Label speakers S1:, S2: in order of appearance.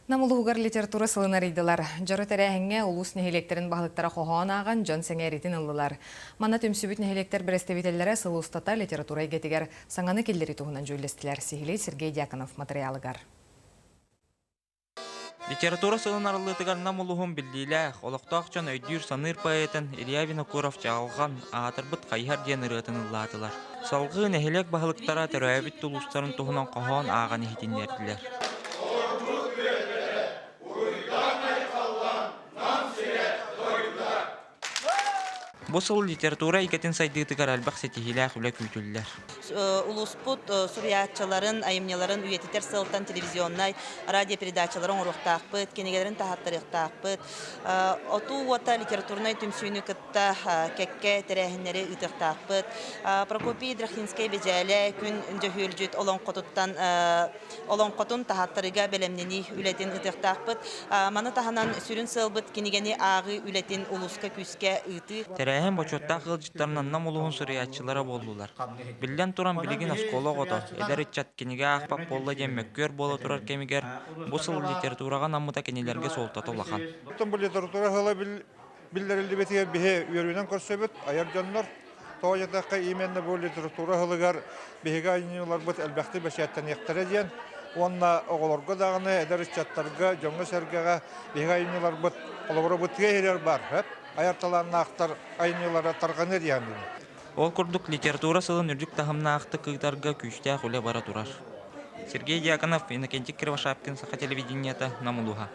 S1: Нам улууһугар литература сылын арыйдылар. Дьоро тэрээһиҥҥэ улуус нэһилиэктэрин баһылыктара хоһоон ааҕан, дьон сэҥээриитин ыллылар. Манна түмсүбүт нэһилиэктэр бэрэстэбиитэллэрэ сыл устата литература эйгэтигэр саҥаны киллэрии туһунан дьүүллэстилэр. Сиһилии Сергей Дьяконов матырыйаалыгар.
S2: Литература сылын арыллыытыгар Нам улууһун биллиилээх, олохтоох дьон өйдүүр-саныыр поэтын Илья Винокуров Чаҕылҕан, аатырбыт Хайыһар диэн ырыатын ыллаатылар. Салгыы нэһилиэк баһылыктара төрөөбүт улуустарын туһунан хоһоон ааҕан иһитиннэрдилэр. Бу сыл литература эйгэтин сайдыытыгар элбэх ситиһиилээх үлэ күүтүллэр.
S3: Улууспут суруйааччыларын айымньыларын үйэтитэр сыалтан телевизионнай радиопередачалары оҥоруохтаахпыт, кинигэлэрин таһааттарыахтаахпыт. Отуу уота литературнай түмсүүнү кытта кэккэ тэрээһиннэри ыытыахтаахпыт. Прокопий Драхинскай Бэдьээлэ күн дьөһүөлдьүт олоҥхотуттан олоҥхотун таһааттарыыга бэлэмнэнии үлэтин ыытыахтаахпыт. Маны таһынан сүрүн сыалбыт кинигэни ааҕыы үлэтин улууска күүскэ ыытыы.
S2: Тэрээһин бочуоттаах ыалдьыттарынан Нам улууһун суруйааччылара буоллулар. Биллэн туран, билигин оскуола оҕото, эдэр ыччат кинигэ аахпат буолла диэн мөккүөр буола турар кэмигэр бу сыл литератураҕа анаммыта кинилэргэ суолтата улахан.
S4: Оттон бу литература сыла биллэриллибитигэр биһи үөрүүнэн көрсөбүт, айар дьоннор. Тоҕо диэтэххэ, именно бу литература сылыгар биһиги айымньыларбыт элбэхтик бэчээттэниэхтэрэ диэн уонна оҕолорго даҕаны, эдэр ыччаттарга, дьоҥҥо-сэргэҕэ биһиги айымньыларбыт холобура бу тыа иһигэр баар, айар талааннаахтар айымньылара тарҕаныа диэн
S2: Ол курдук литература сылын үрдүк таһымнаахтык ыытарга күүстээх үлэ бара турар. Сергей Дьяконов, Иннокентий Кривошапкин, Саха телевидениета, Нам улууһа.